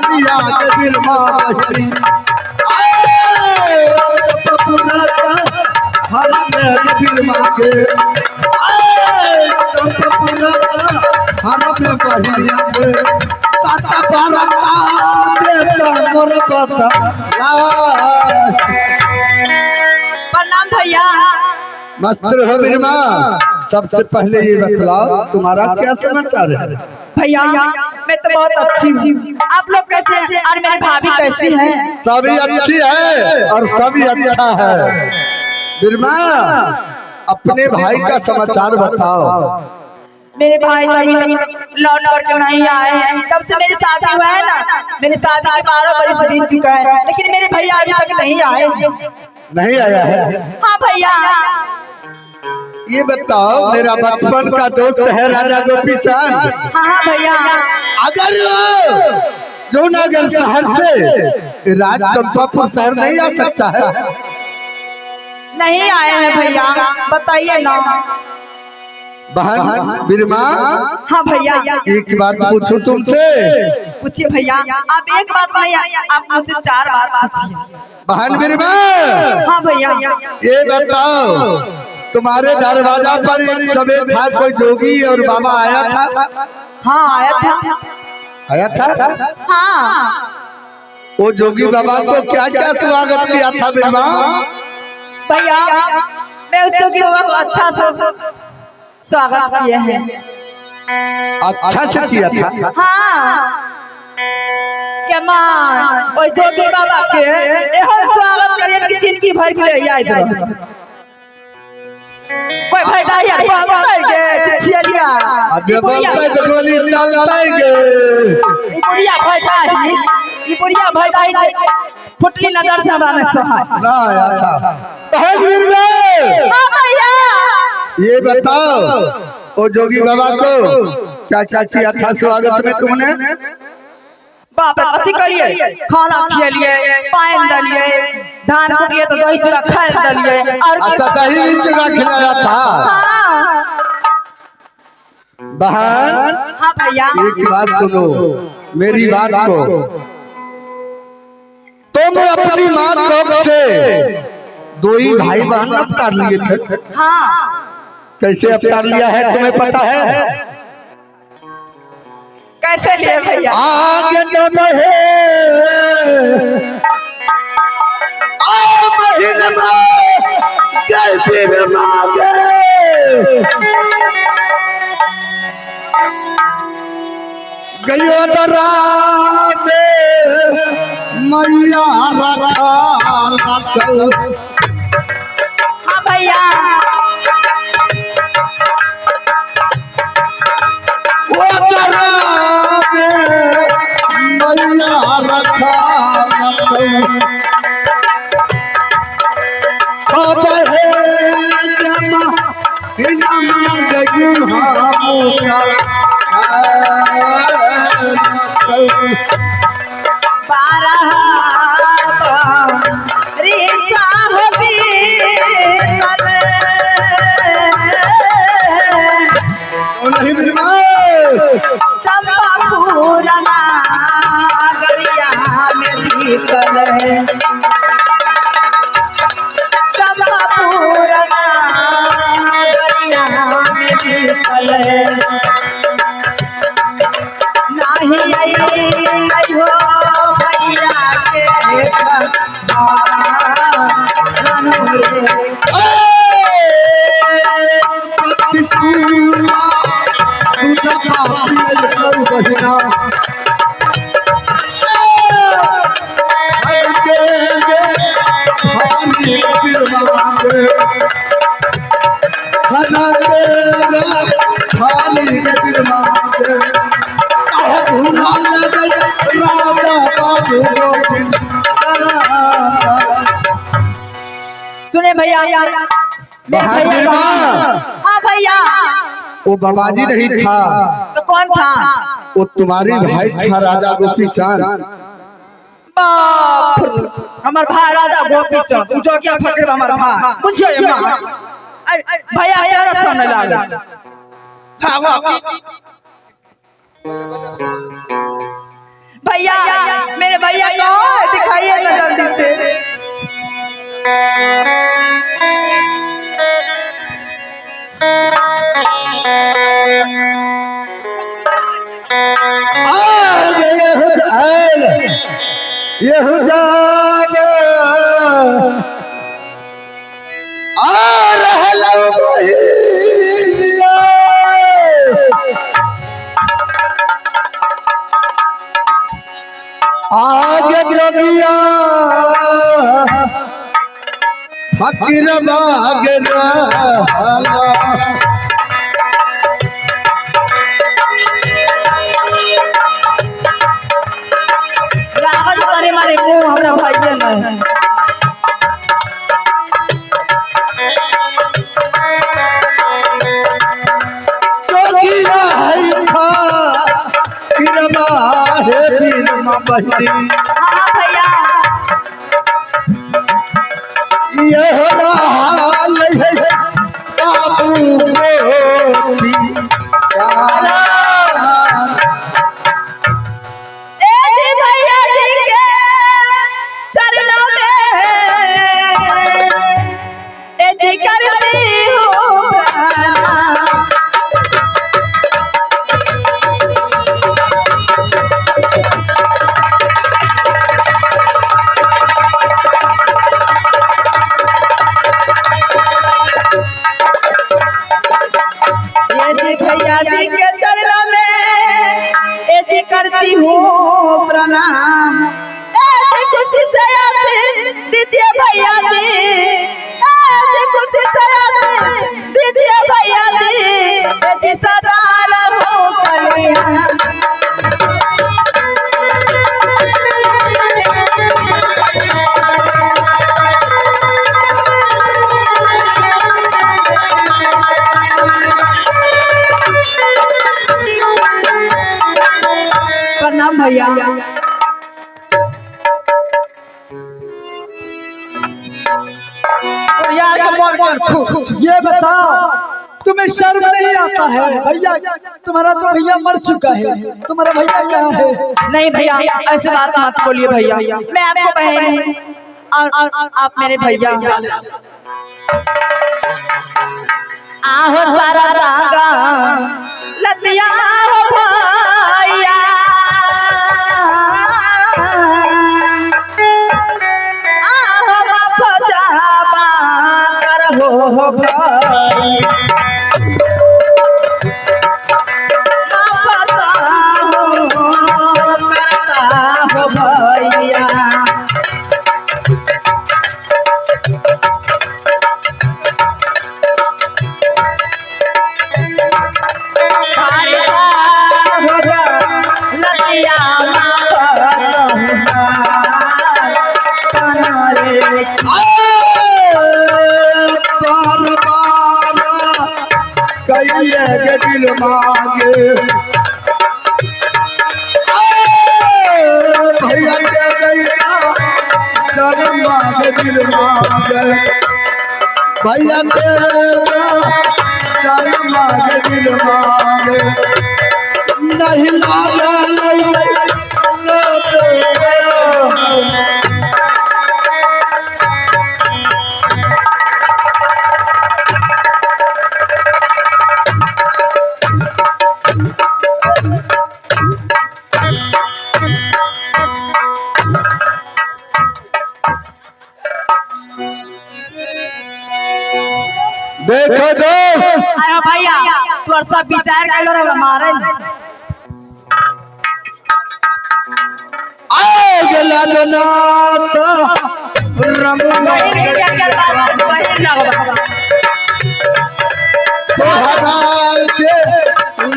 लिया के बिरमा बहिनी। बिरमा के हर में बहिनिया के साता परता देता मोर पता। प्रणाम भैया। मस्त रहो बिरमा। सबसे पहले ये बतलाओ तुम्हारा क्या समाचार है? भैया मैं तो बहुत अच्छी हूँ, आप लोग कैसे हैं और मेरी भाभी कैसी है? सभी अच्छी है और सभी अच्छा है। बिरमा अपने भाई का समाचार बताओ। मेरे भाई तो अभी तक लौट करके नहीं आए हैं। तब से मेरी शादी हुआ है ना, मेरी शादी के 12 बरस बीत चुका है, लेकिन मेरे भैया अभी तक नहीं आए। नहीं आया है? हाँ भैया। ये बताओ मेरा बचपन का दोस्त है राजा गोपी चंद। हाँ हाँ भैया। अगर जूनागढ़ शहर से राज चंपापुर शहर नहीं आ सकता है? नहीं आए हैं भैया, बताइए ना। बहन बिरमा। हाँ भैया। एक बात पूछूं तुमसे? पूछिए भैया। आप एक बात नहीं, आप मुझसे 4 बात पूछिए। बहन बिरमा। हाँ भैया। ये बताओ तुम्हारे दरवाजा पर एक समय था कोई जोगी और बाबा आया था? हाँ आया था। आया था? हाँ। वो जोगी बाबा को क्या क्या स्वागत किया था बिरमा? भैया मैं उस जोगी बाबा को अच्छा से स्वागत किए हैं। अच्छा से किया था? हाँ। के माँ ओई जोगी बाबा के एहन स्वागत करिए कि जिंदगी भर के लिए याद रहो। कोई भाई डाहिया बोलता के चिचियलिया। अजब बोलता तो गोली चलता के। ई बुढ़िया भाई डाही, ई बुढ़िया भाई डाही फुटली नजर से हमरा नहीं सोहाय। ना अच्छा। बहन बिरमा। हाँ भैया। ये बताओ वो जोगी बाबा को क्या क्या किया था स्वागत में तुमने? बाप रे कथी करिए, खाना खियलिए, पानी दलिए, धान कुटिए तो दही चूड़ा खाए दलिए। और अच्छा दही भी चूड़ा खिलाया था। हाँ। बहन। हाँ भैया। एक बात सुनो मेरी बात को, तुम अपनी माँ कोख से 2 ही भाई बहन अवतार लिए थे। हाँ। कैसे अवतार लिया है तुम्हें पता है? कैसे लिए भैया? आगे न बढ़े आ महीने में कैसे मांगे गयो दरा में मैया रखा। हाँ भैया। वो दरा में मैया रखा सब है जमा हिनमा गयु हामुका। 12 रे साहबी नहीं बिरमा। चंपापुर नागरिया में बीतल, चंपापुर नागरिया में बीतल। नहीं आई नहीं हो भैया के रानू रे। सुने भैया। भैया। हाँ भैया। वो बाबाजी नहीं था। तो कौन था? वो तुम्हारे भाई था राजा गोपी चंद। बाप हमार भाई राजा गोपी चंद, उ जोगिया फकीर हमार भाई। बुझियो मां भैया तेरा सुनने लागल। भागो। भैया, मेरे भैया कहाँ है? दिखाइए ना जल्दी से। आगे जोगिया फकीर बाग रहला। रावल करे मारे मुंह हमरा भैया नहीं। जोगिया है फकीर हे बीरमा बहिनी। हाँ भैया। यह हाल है बाबू गोपी चाला। ए जी भैया जी के चरणों में ए जी करती हूँ प्रणाम। ए जी भैया जी के चरणों में ए जी करती हूँ प्रणाम। ए जी खुशी से आशीष दीजिए भैया जी। ए जी खुशी से आशीष दीजिए भैया जी। ए जी सदा रहो कल्याण। प्रणाम भैया। यार का मन कर खुश। ये बताओ तुम्हें शर्म नहीं आता है? भैया तुम्हारा तो भैया मर चुका है, तुम्हारा भैया कहाँ है? नहीं भैया, ऐसे बात मत बोलिए भैया। मैं आपको बहन हूँ और आप मेरे भैया। आहो सारा रागा लतिया हो भैया। आहो माफ जाबा कर हो भाई। माफ करता हो भैया। लतिया माफ बार बार कहिए के दिल मांगे भैया के भैया जन्म मांगे दिल मांगे भैया के जन्म मांगे दिल मांगे नहीं लागे देखो दोस्त। अरे भैया तोर सब विचार कर लो मारे। आए लालनाथ रंग बहिन के क्या क्या बात बहिन लगवा तोहरा के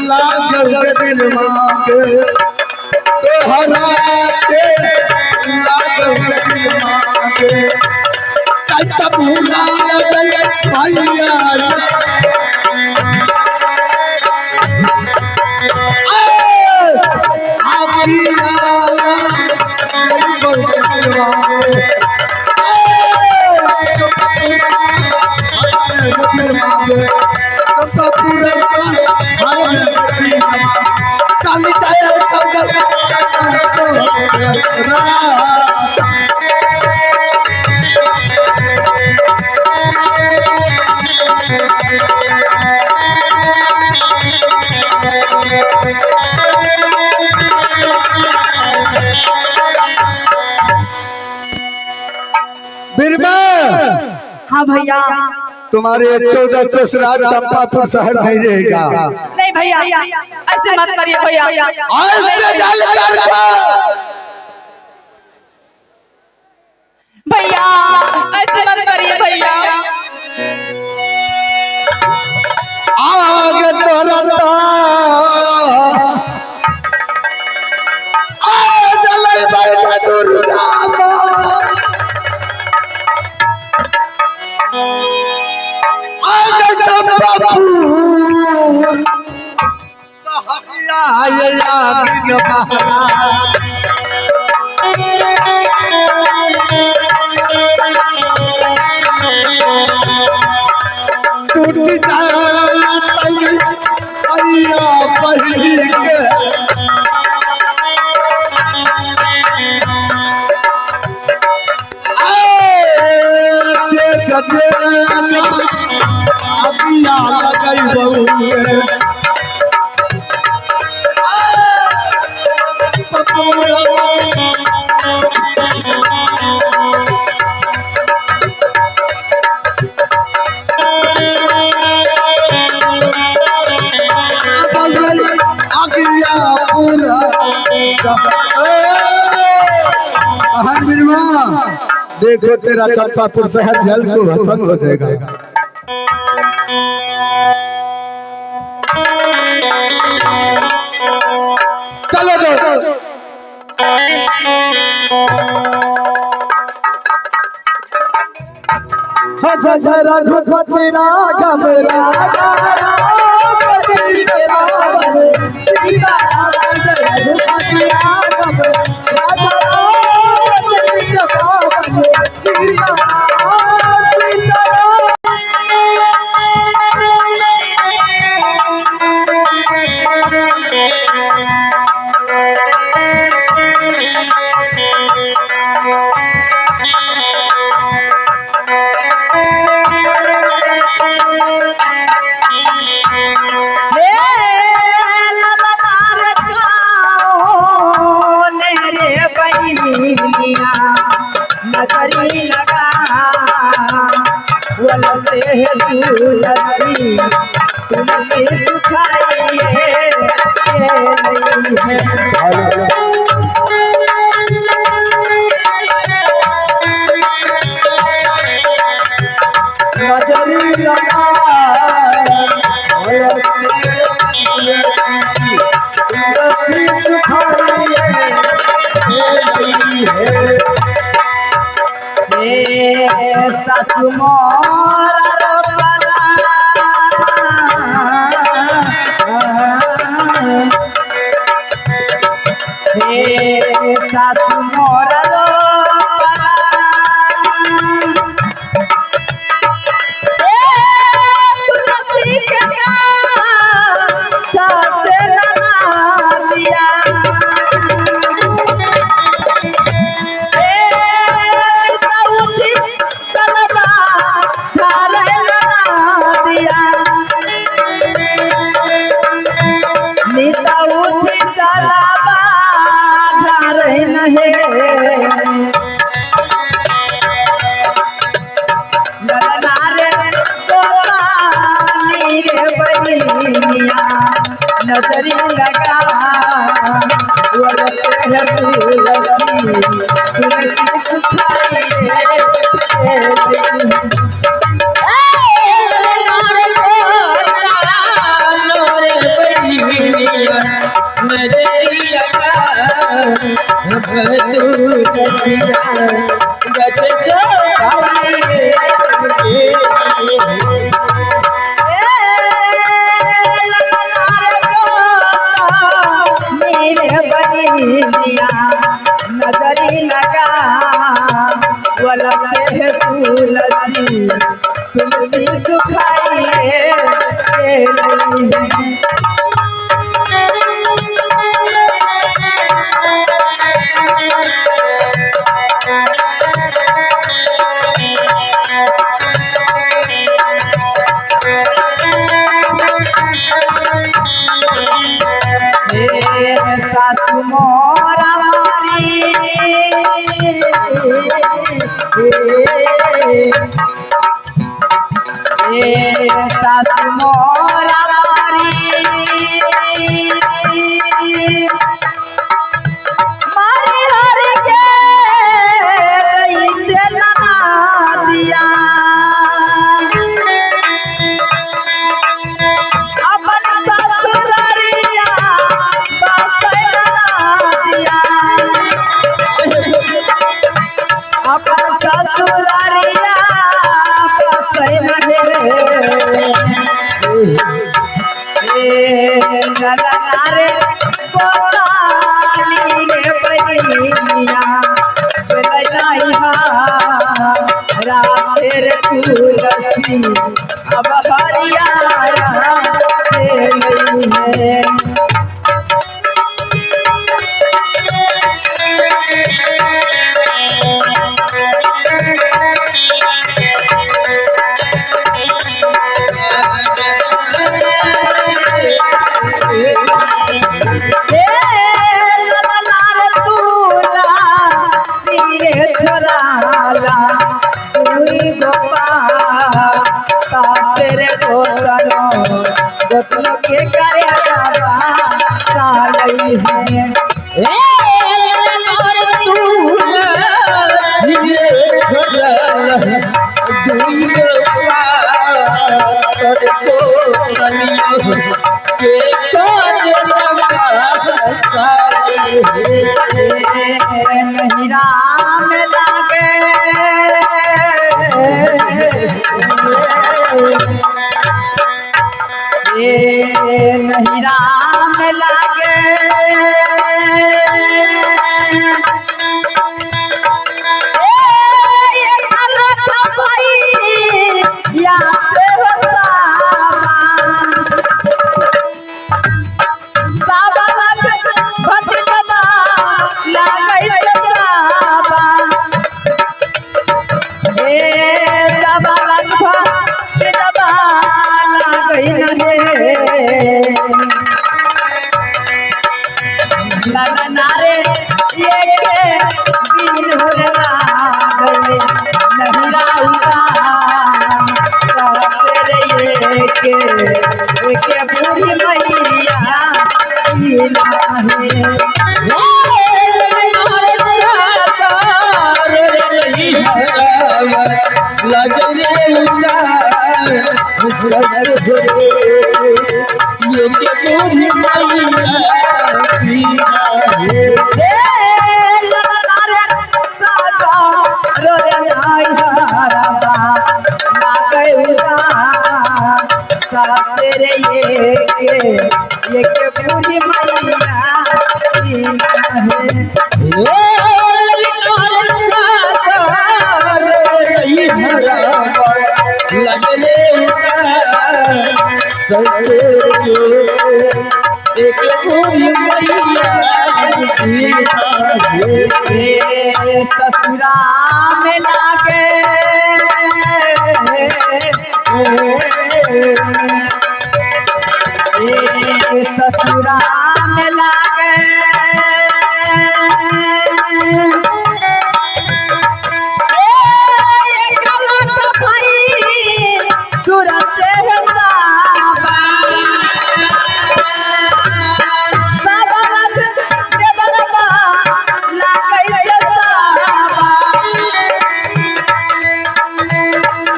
लागल के दिल मांगे तोहरा के लागल के दिल मांगे कैसा भूला गई भैया बिरमा। हाँ भैया। तुम्हारे 14 कोस राज चंपापुर शहर नहीं रहेगा। नहीं भैया, ऐसे मत करिए भैया। ऐसे जल करके भैया ऐसे मत करिए भैया। आगे तोरा जलई बैठा दुर्गा माँ। आगे चंपापुर सहरिया या बिन महाराज। टूट जाए अरिया पहिर के अबिया लगई बहू देखो तेरा चंपापुर शहर जल को भस्म हो जाएगा। चलो दो जय रघुपति राघव राजा राम पतित पावन सीता राम। जय रघुपति राघव राजा राम पतित पावन सीता राम सीता राम। नजरी लगा वलसे तुलसी तुलसी सुखाइए है। नजरी लगा तुलसी सुखाइए हे सासु मोरा रबला हे सासु मोरा रबला ए तुलसी के गाछा से लगा दिया नीता उठी चलबा धारे नहे नरनारे तोतानी रे बनिया नजरी लगा वरसे तुलसी तुलसी सुखाई रे। नजरी लगा वलसे तुलसी तुलसी सुखाइए। सासु मोरा मारी ए सासु मोरा मारी मारी हर के लई से नना दिया अपन ससुररिया बसै नना दिया अपन ससुररिया बसै नहे ए ललना रे कोताली रे बहिनिया ललनाई हा रासेर तुलसी अब हरिया रे है। ए ललना रे तुला सिरे छोराला दुई गोपाल तासेर गोतनो गोतनो के करे बाबा सालई है। ए नहीं राम लागे ए नहीं राम लागे ए ये गलत भाई या से हो सामा साबा लग भतिजबा लागै से साबा ए साबा लग भतिजबा लागै नहे ललना रे ये के बिन हुर लागै नहीं राउता सासरे ये के बूढ़ी मैया पीना है। ए ललना रे सागा रो रे नाई हरबा लागै उदा सासरे ये के बूढ़ी मैया पीना है। ए ससुरा में लागे ए ससुरा में लागे ए ये गलत भाई सूरत से है साबा साबा लग देवरबा लागै से साबा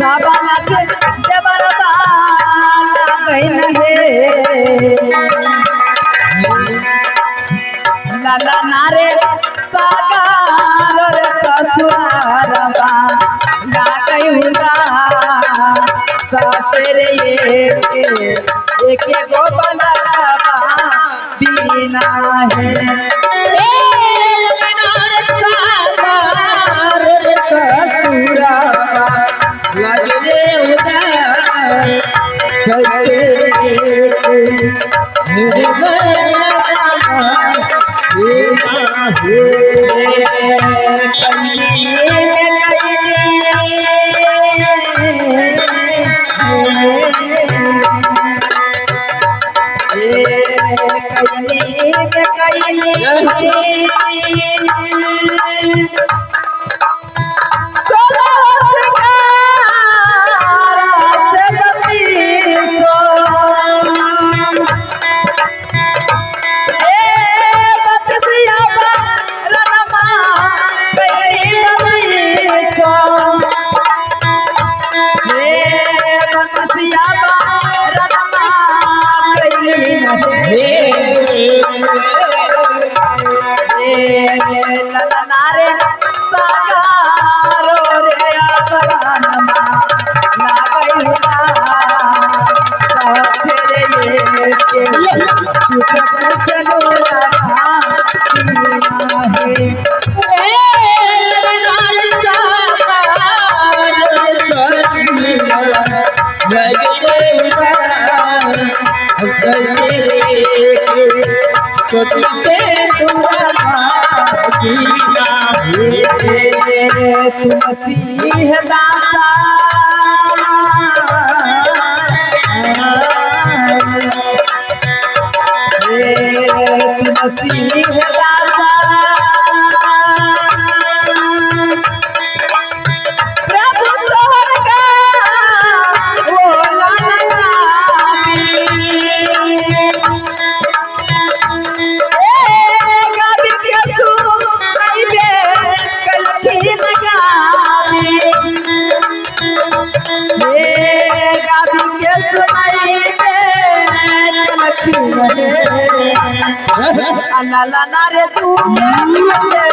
साबा लग देवरबा लागै नहे ललना रे सागर रे ससुरबा लागै हुदा सासरे ये एके गो बलबा बिना है। कैली में कैली छोटी से तुम दासा तुम दासा प्रभु सोहर का वो ला ला रे चूमे चूमे